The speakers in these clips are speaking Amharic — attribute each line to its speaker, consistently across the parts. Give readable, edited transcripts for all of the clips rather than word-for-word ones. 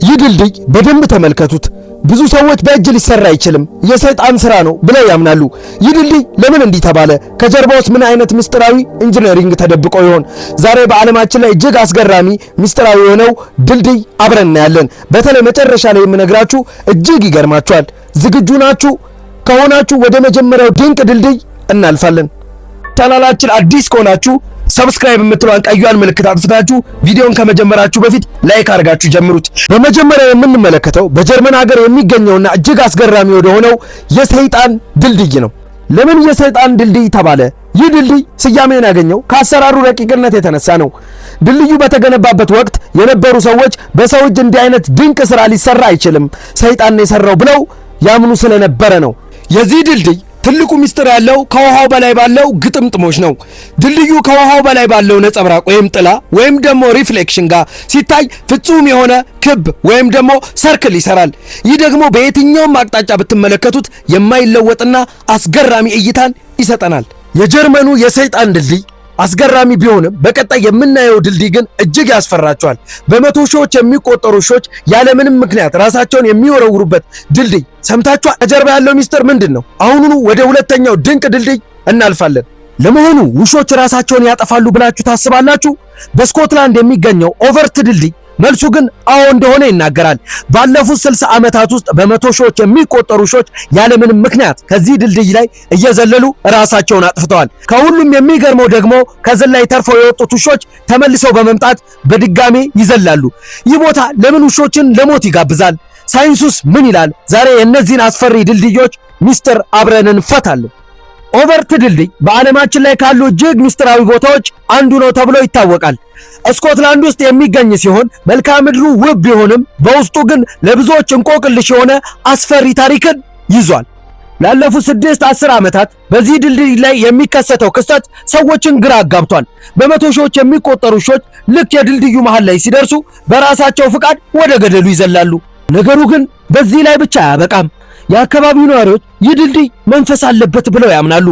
Speaker 1: ይህ ድልድይ በደንብ ተመልከቱት። ብዙ ሰዎች በእጅ ሊሰራ አይችልም፣ የሰይጣን ስራ ነው ብለው ያምናሉ። ይህ ድልድይ ለምን እንዲህ ተባለ? ከጀርባውስ ምን አይነት ምስጢራዊ engineering ተደብቆ ይሆን? ዛሬ በዓለማችን ላይ እጅግ አስገራሚ ምስጢራዊ የሆነው ድልድይ አብረን እናያለን። በተለይ መጨረሻ ላይ የምነግራችሁ እጅግ ይገርማችኋል። ዝግጁ ናችሁ? ከሆናችሁ ወደ መጀመሪያው ድንቅ ድልድይ እናልፋለን። ቻናላችን አዲስ ከሆናችሁ subscribe የምትለዋን ቀዩን ምልክት አጥፍታችሁ ቪዲዮን ከመጀመራችሁ በፊት like አድርጋችሁ ጀምሩት። በመጀመሪያ የምንመለከተው በጀርመን ሀገር የሚገኘውና እጅግ አስገራሚ ወደሆነው የሰይጣን ድልድይ ነው። ለምን የሰይጣን ድልድይ ተባለ? ይህ ድልድይ ስያሜውን ያገኘው ከአሰራሩ ረቂቅነት የተነሳ ነው። ድልድዩ በተገነባበት ወቅት የነበሩ ሰዎች በሰው እጅ እንዲህ አይነት ድንቅ ስራ ሊሰራ አይችልም፣ ሰይጣን ነው የሰራው ብለው ያምኑ ስለነበረ ነው። የዚህ ድልድይ ትልቁ ሚስጥር ያለው ከውሃው በላይ ባለው ግጥምጥሞች ነው። ድልድዩ ከውሃው በላይ ባለው ነጸብራቅ ወይም ጥላ ወይም ደግሞ reflection ጋር ሲታይ ፍጹም የሆነ ክብ ወይም ደግሞ circle ይሰራል። ይህ ደግሞ በየትኛውም አቅጣጫ ብትመለከቱት የማይለወጥና አስገራሚ እይታን ይሰጠናል። የጀርመኑ የሰይጣን ድልድይ አስገራሚ ቢሆንም በቀጣይ የምናየው ድልድይ ግን እጅግ ያስፈራቸዋል። በመቶ ሺዎች የሚቆጠሩ ውሾች ያለምንም ምክንያት ራሳቸውን የሚወረውሩበት ድልድይ ሰምታችኋል። ከጀርባ ያለው ሚስጥር ምንድን ነው? አሁኑኑ ወደ ሁለተኛው ድንቅ ድልድይ እናልፋለን። ለመሆኑ ውሾች ራሳቸውን ያጠፋሉ ብላችሁ ታስባላችሁ? በስኮትላንድ የሚገኘው ኦቨርት ድልድይ መልሱ ግን አዎ እንደሆነ ይናገራል። ባለፉት 60 ዓመታት ውስጥ በመቶ ሺዎች የሚቆጠሩ ውሾች ያለምንም ምክንያት ከዚህ ድልድይ ላይ እየዘለሉ ራሳቸውን አጥፍተዋል። ከሁሉም የሚገርመው ደግሞ ከዝላይ ተርፈው የወጡት ውሾች ተመልሰው በመምጣት በድጋሜ ይዘላሉ። ይህ ቦታ ለምን ውሾችን ለሞት ይጋብዛል? ሳይንሱስ ምን ይላል? ዛሬ የእነዚህን አስፈሪ ድልድዮች ሚስጥር አብረን እንፈታለን። ኦቨርት ድልድይ በዓለማችን ላይ ካሉ እጅግ ምስጢራዊ ቦታዎች አንዱ ነው ተብሎ ይታወቃል። ስኮትላንድ ውስጥ የሚገኝ ሲሆን መልክዓ ምድሩ ውብ ቢሆንም በውስጡ ግን ለብዙዎች እንቆቅልሽ የሆነ አስፈሪ ታሪክን ይዟል። ላለፉት 6 10 ዓመታት በዚህ ድልድይ ላይ የሚከሰተው ክስተት ሰዎችን ግራ አጋብቷል። በመቶ ሺዎች የሚቆጠሩ ውሾች ልክ የድልድዩ መሃል ላይ ሲደርሱ በራሳቸው ፍቃድ ወደ ገደሉ ይዘላሉ። ነገሩ ግን በዚህ ላይ ብቻ አያበቃም። የአካባቢው ነዋሪዎች ይህ ድልድይ መንፈስ አለበት ብለው ያምናሉ።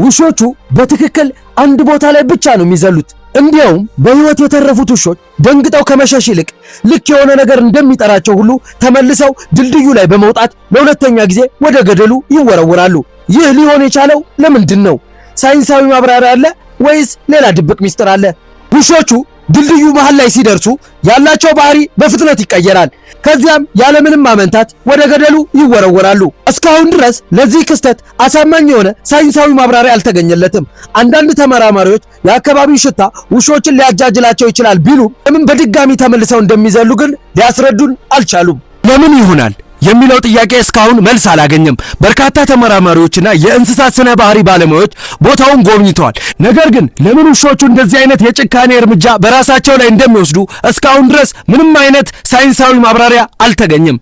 Speaker 1: ውሾቹ በትክክል አንድ ቦታ ላይ ብቻ ነው የሚዘሉት። እንዲያውም በሕይወት የተረፉት ውሾች ደንግጠው ከመሸሽ ይልቅ ልክ የሆነ ነገር እንደሚጠራቸው ሁሉ ተመልሰው ድልድዩ ላይ በመውጣት ለሁለተኛ ጊዜ ወደ ገደሉ ይወረወራሉ። ይህ ሊሆን የቻለው ለምንድን ነው? ሳይንሳዊ ማብራሪያ አለ ወይስ ሌላ ድብቅ ሚስጥር አለ? ውሾቹ ድልድዩ መሃል ላይ ሲደርሱ ያላቸው ባህሪ በፍጥነት ይቀየራል። ከዚያም ያለምንም ማመንታት ወደ ገደሉ ይወረወራሉ። እስካሁን ድረስ ለዚህ ክስተት አሳማኝ የሆነ ሳይንሳዊ ማብራሪያ አልተገኘለትም። አንዳንድ ተመራማሪዎች የአካባቢው ሽታ ውሾችን ሊያጃጅላቸው ይችላል ቢሉም ለምን በድጋሚ ተመልሰው እንደሚዘሉ ግን ሊያስረዱን አልቻሉም። ለምን ይሆናል የሚለው ጥያቄ እስካሁን መልስ አላገኘም። በርካታ ተመራማሪዎችና የእንስሳት ስነ ባህሪ ባለሙያዎች ቦታውን ጎብኝተዋል። ነገር ግን ለምን ውሾቹ እንደዚህ አይነት የጭካኔ እርምጃ በራሳቸው ላይ እንደሚወስዱ እስካሁን ድረስ ምንም አይነት ሳይንሳዊ ማብራሪያ አልተገኘም።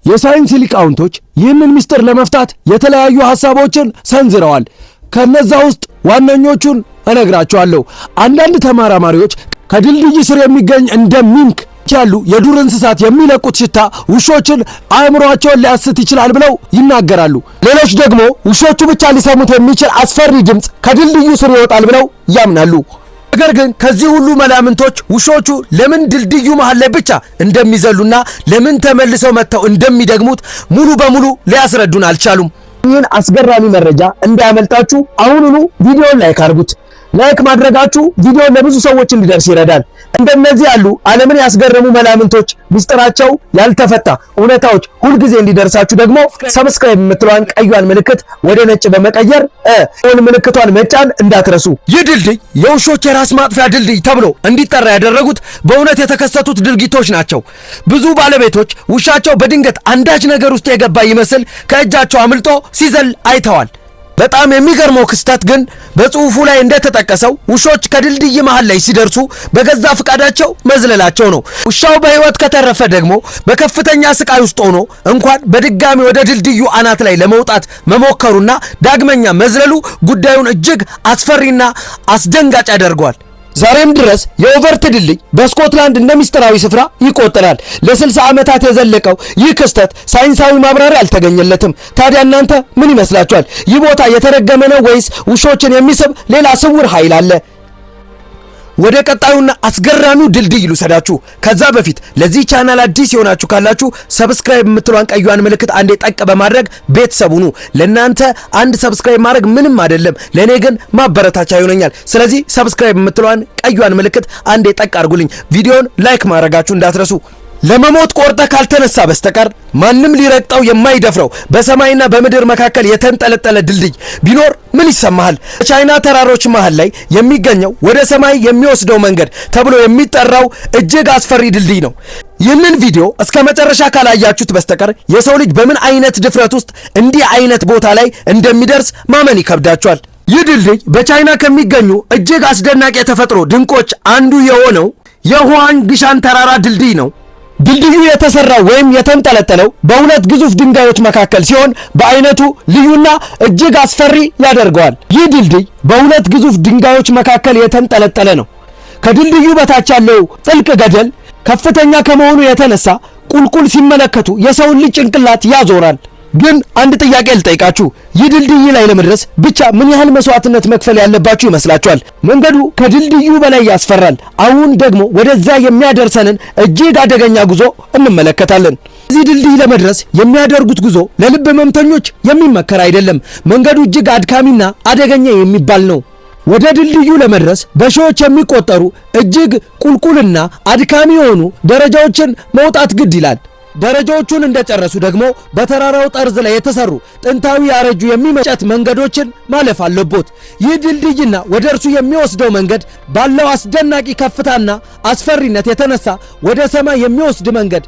Speaker 1: የሳይንስ ሊቃውንቶች ይህንን ምስጢር ለመፍታት የተለያዩ ሐሳቦችን ሰንዝረዋል። ከነዛ ውስጥ ዋነኞቹን እነግራችኋለሁ። አንዳንድ ተመራማሪዎች ከድልድይ ስር የሚገኝ እንደ mink ያሉ የዱር እንስሳት የሚለቁት ሽታ ውሾችን አእምሯቸውን ሊያስት ይችላል ብለው ይናገራሉ። ሌሎች ደግሞ ውሾቹ ብቻ ሊሰሙት የሚችል አስፈሪ ድምፅ ከድልድዩ ስር ይወጣል ብለው ያምናሉ። ነገር ግን ከዚህ ሁሉ መላምንቶች ውሾቹ ለምን ድልድዩ መሃል ላይ ብቻ እንደሚዘሉና ለምን ተመልሰው መጥተው እንደሚደግሙት ሙሉ በሙሉ ሊያስረዱን አልቻሉም። ይህን አስገራሚ መረጃ እንዳያመልጣችሁ አሁኑኑ ቪዲዮን like አድርጉት። Like ማድረጋችሁ ቪዲዮን ለብዙ ሰዎች እንዲደርስ ይረዳል። እንደነዚህ ያሉ ዓለምን ያስገረሙ መላምንቶች፣ ምስጢራቸው ያልተፈታ እውነታዎች ሁልጊዜ እንዲደርሳችሁ ደግሞ subscribe የምትለዋን ቀዩን ምልክት ወደ ነጭ በመቀየር ን ምልክቷን መጫን እንዳትረሱ። ይህ ድልድይ የውሾች የራስ ማጥፊያ ድልድይ ተብሎ እንዲጠራ ያደረጉት በእውነት የተከሰቱት ድርጊቶች ናቸው። ብዙ ባለቤቶች ውሻቸው በድንገት አንዳች ነገር ውስጥ የገባ ይመስል ከእጃቸው አምልጦ ሲዘል አይተዋል። በጣም የሚገርመው ክስተት ግን በጽሑፉ ላይ እንደተጠቀሰው ውሾች ከድልድይ መሃል ላይ ሲደርሱ በገዛ ፈቃዳቸው መዝለላቸው ነው። ውሻው በሕይወት ከተረፈ ደግሞ በከፍተኛ ስቃይ ውስጥ ሆኖ እንኳን በድጋሚ ወደ ድልድዩ አናት ላይ ለመውጣት መሞከሩና ዳግመኛ መዝለሉ ጉዳዩን እጅግ አስፈሪና አስደንጋጭ ያደርገዋል። ዛሬም ድረስ የኦቨርት ድልድይ በስኮትላንድ እንደ ምስጢራዊ ስፍራ ይቆጠራል። ለ60 ዓመታት የዘለቀው ይህ ክስተት ሳይንሳዊ ማብራሪያ አልተገኘለትም። ታዲያ እናንተ ምን ይመስላችኋል? ይህ ቦታ የተረገመ ነው ወይስ ውሾችን የሚስብ ሌላ ስውር ኃይል አለ? ወደ ቀጣዩና አስገራሚው ድልድይ ልውሰዳችሁ። ከዛ በፊት ለዚህ ቻናል አዲስ የሆናችሁ ካላችሁ subscribe የምትሏን ቀዩን ምልክት አንዴ ጠቅ በማድረግ ቤተሰብ ሁኑ። ለእናንተ አንድ subscribe ማድረግ ምንም አይደለም፣ ለእኔ ግን ማበረታቻ ይሆነኛል። ስለዚህ subscribe የምትሏን ቀዩን ምልክት አንዴ ጠቅ አድርጉልኝ። ቪዲዮን like ማድረጋችሁ እንዳትረሱ። ለመሞት ቆርጠህ ካልተነሳ በስተቀር ማንም ሊረግጠው የማይደፍረው በሰማይና በምድር መካከል የተንጠለጠለ ድልድይ ቢኖር ምን ይሰማሃል? በቻይና ተራሮች መሃል ላይ የሚገኘው ወደ ሰማይ የሚወስደው መንገድ ተብሎ የሚጠራው እጅግ አስፈሪ ድልድይ ነው። ይህንን ቪዲዮ እስከ መጨረሻ ካላያችሁት በስተቀር የሰው ልጅ በምን አይነት ድፍረት ውስጥ እንዲህ አይነት ቦታ ላይ እንደሚደርስ ማመን ይከብዳችኋል። ይህ ድልድይ በቻይና ከሚገኙ እጅግ አስደናቂ የተፈጥሮ ድንቆች አንዱ የሆነው የሁዋንግሻን ተራራ ድልድይ ነው። ድልድዩ የተሰራው ወይም የተንጠለጠለው በሁለት ግዙፍ ድንጋዮች መካከል ሲሆን በአይነቱ ልዩና እጅግ አስፈሪ ያደርገዋል። ይህ ድልድይ በሁለት ግዙፍ ድንጋዮች መካከል የተንጠለጠለ ነው። ከድልድዩ በታች ያለው ጥልቅ ገደል ከፍተኛ ከመሆኑ የተነሳ ቁልቁል ሲመለከቱ የሰውን ልጅ ጭንቅላት ያዞራል። ግን አንድ ጥያቄ ልጠይቃችሁ። ይህ ድልድይ ላይ ለመድረስ ብቻ ምን ያህል መስዋዕትነት መክፈል ያለባችሁ ይመስላችኋል? መንገዱ ከድልድዩ በላይ ያስፈራል። አሁን ደግሞ ወደዛ የሚያደርሰንን እጅግ አደገኛ ጉዞ እንመለከታለን። እዚህ ድልድይ ለመድረስ የሚያደርጉት ጉዞ ለልብ ህመምተኞች የሚመከር አይደለም። መንገዱ እጅግ አድካሚና አደገኛ የሚባል ነው። ወደ ድልድዩ ለመድረስ በሺዎች የሚቆጠሩ እጅግ ቁልቁልና አድካሚ የሆኑ ደረጃዎችን መውጣት ግድ ይላል። ደረጃዎቹን እንደጨረሱ ደግሞ በተራራው ጠርዝ ላይ የተሰሩ ጥንታዊ ያረጁ የሚመጨት መንገዶችን ማለፍ አለቦት። ይህ ድልድይና ወደ እርሱ የሚወስደው መንገድ ባለው አስደናቂ ከፍታና አስፈሪነት የተነሳ ወደ ሰማይ የሚወስድ መንገድ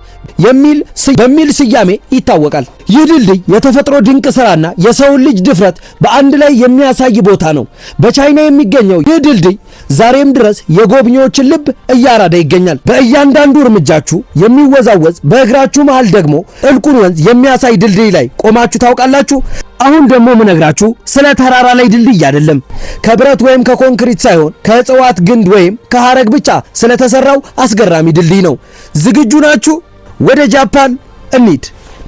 Speaker 1: በሚል ስያሜ ይታወቃል። ይህ ድልድይ የተፈጥሮ ድንቅ ስራና የሰውን ልጅ ድፍረት በአንድ ላይ የሚያሳይ ቦታ ነው። በቻይና የሚገኘው ይህ ድልድይ ዛሬም ድረስ የጎብኚዎችን ልብ እያራደ ይገኛል። በእያንዳንዱ እርምጃችሁ የሚወዛወዝ በእግራችሁ መሃል ደግሞ ጥልቁን ወንዝ የሚያሳይ ድልድይ ላይ ቆማችሁ ታውቃላችሁ? አሁን ደግሞ ምነግራችሁ ስለ ተራራ ላይ ድልድይ አይደለም። ከብረት ወይም ከኮንክሪት ሳይሆን ከእጽዋት ግንድ ወይም ከሐረግ ብቻ ስለተሰራው አስገራሚ ድልድይ ነው። ዝግጁ ናችሁ? ወደ ጃፓን እንሂድ።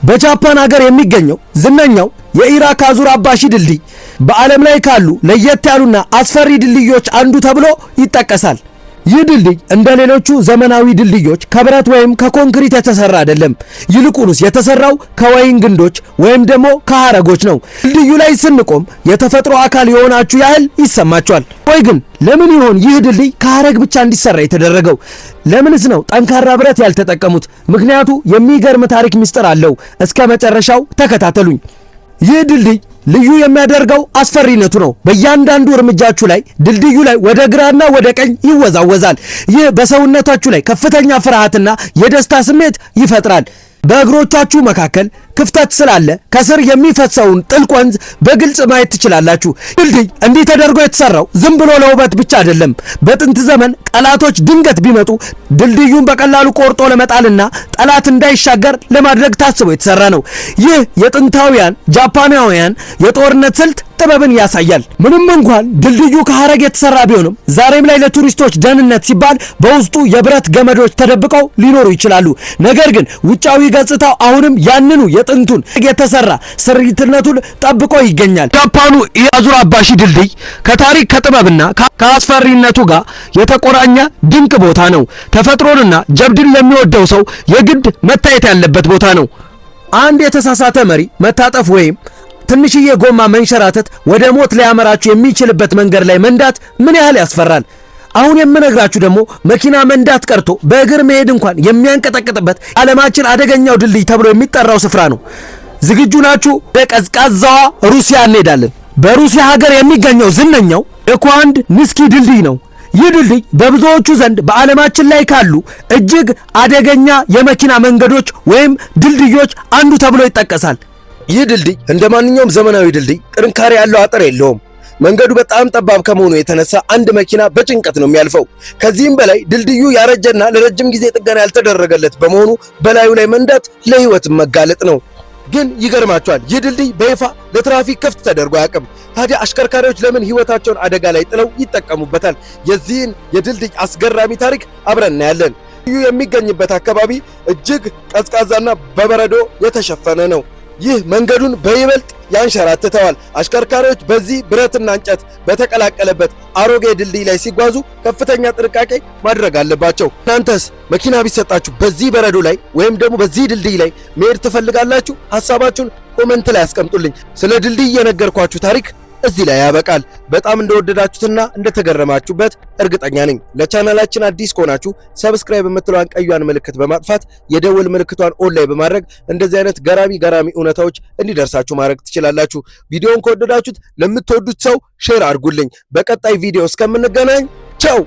Speaker 1: በጃፓን ሀገር የሚገኘው ዝነኛው የኢራካዙራባሺ ድልድይ በዓለም ላይ ካሉ ለየት ያሉና አስፈሪ ድልድዮች አንዱ ተብሎ ይጠቀሳል። ይህ ድልድይ እንደ ሌሎቹ ዘመናዊ ድልድዮች ከብረት ወይም ከኮንክሪት የተሰራ አይደለም። ይልቁንስ የተሰራው ከወይን ግንዶች ወይም ደግሞ ከሐረጎች ነው። ድልድዩ ላይ ስንቆም የተፈጥሮ አካል የሆናችሁ ያህል ይሰማችኋል። ወይ ግን ለምን ይሆን ይህ ድልድይ ከሐረግ ብቻ እንዲሰራ የተደረገው? ለምንስ ነው ጠንካራ ብረት ያልተጠቀሙት? ምክንያቱ የሚገርም ታሪክ ምስጢር አለው። እስከ መጨረሻው ተከታተሉኝ። ይህ ድልድይ ልዩ የሚያደርገው አስፈሪነቱ ነው። በእያንዳንዱ እርምጃችሁ ላይ ድልድዩ ላይ ወደ ግራና ወደ ቀኝ ይወዛወዛል። ይህ በሰውነታችሁ ላይ ከፍተኛ ፍርሃትና የደስታ ስሜት ይፈጥራል። በእግሮቻችሁ መካከል ክፍተት ስላለ ከስር የሚፈሰውን ጥልቅ ወንዝ በግልጽ ማየት ትችላላችሁ። ድልድይ እንዲህ ተደርጎ የተሰራው ዝም ብሎ ለውበት ብቻ አይደለም። በጥንት ዘመን ጠላቶች ድንገት ቢመጡ ድልድዩን በቀላሉ ቆርጦ ለመጣልና ጠላት እንዳይሻገር ለማድረግ ታስቦ የተሰራ ነው። ይህ የጥንታውያን ጃፓናውያን የጦርነት ስልት ጥበብን ያሳያል። ምንም እንኳን ድልድዩ ከሐረግ የተሰራ ቢሆንም ዛሬም ላይ ለቱሪስቶች ደህንነት ሲባል በውስጡ የብረት ገመዶች ተደብቀው ሊኖሩ ይችላሉ። ነገር ግን ውጫዊ ገጽታው አሁንም ያንኑ የጥንቱን የተሰራ ስሪትነቱን ጠብቆ ይገኛል። ጃፓኑ ኢራካዙራባሺ ድልድይ ከታሪክ ከጥበብና ከአስፈሪነቱ ጋር የተቆራኘ ድንቅ ቦታ ነው። ተፈጥሮንና ጀብድን ለሚወደው ሰው የግድ መታየት ያለበት ቦታ ነው። አንድ የተሳሳተ መሪ መታጠፍ ወይም ትንሽዬ ጎማ መንሸራተት ወደ ሞት ሊያመራችሁ የሚችልበት መንገድ ላይ መንዳት ምን ያህል ያስፈራል? አሁን የምነግራችሁ ደግሞ መኪና መንዳት ቀርቶ በእግር መሄድ እንኳን የሚያንቀጠቅጥበት ዓለማችን አደገኛው ድልድይ ተብሎ የሚጠራው ስፍራ ነው። ዝግጁ ናችሁ? በቀዝቃዛዋ ሩሲያ እንሄዳለን። በሩሲያ ሀገር የሚገኘው ዝነኛው የኳንድ ንስኪ ድልድይ ነው። ይህ ድልድይ በብዙዎቹ ዘንድ በዓለማችን ላይ ካሉ እጅግ አደገኛ የመኪና መንገዶች ወይም ድልድዮች አንዱ ተብሎ ይጠቀሳል። ይህ ድልድይ እንደ ማንኛውም ዘመናዊ ድልድይ ጥንካሬ ያለው አጥር የለውም። መንገዱ በጣም ጠባብ ከመሆኑ የተነሳ አንድ መኪና በጭንቀት ነው የሚያልፈው። ከዚህም በላይ ድልድዩ ያረጀና ለረጅም ጊዜ ጥገና ያልተደረገለት በመሆኑ በላዩ ላይ መንዳት ለሕይወት መጋለጥ ነው። ግን ይገርማቸዋል፣ ይህ ድልድይ በይፋ ለትራፊክ ክፍት ተደርጎ አያውቅም። ታዲያ አሽከርካሪዎች ለምን ሕይወታቸውን አደጋ ላይ ጥለው ይጠቀሙበታል? የዚህን የድልድይ አስገራሚ ታሪክ አብረን እናያለን። ድልድዩ የሚገኝበት አካባቢ እጅግ ቀዝቃዛና በበረዶ የተሸፈነ ነው። ይህ መንገዱን በይበልጥ ያንሸራትተዋል። አሽከርካሪዎች በዚህ ብረትና እንጨት በተቀላቀለበት አሮጌ ድልድይ ላይ ሲጓዙ ከፍተኛ ጥንቃቄ ማድረግ አለባቸው። እናንተስ መኪና ቢሰጣችሁ በዚህ በረዶ ላይ ወይም ደግሞ በዚህ ድልድይ ላይ መሄድ ትፈልጋላችሁ? ሐሳባችሁን comment ላይ አስቀምጡልኝ። ስለ ድልድይ የነገርኳችሁ ታሪክ እዚህ ላይ ያበቃል። በጣም እንደወደዳችሁትና እንደተገረማችሁበት እርግጠኛ ነኝ። ለቻናላችን አዲስ ከሆናችሁ subscribe የምትለዋን ቀዩን ምልክት በማጥፋት የደወል ምልክቷን on ላይ በማድረግ እንደዚህ አይነት ገራሚ ገራሚ እውነታዎች እንዲደርሳችሁ ማድረግ ትችላላችሁ። ቪዲዮውን ከወደዳችሁት ለምትወዱት ሰው share አድርጉልኝ። በቀጣይ ቪዲዮ እስከምንገናኝ ቻው።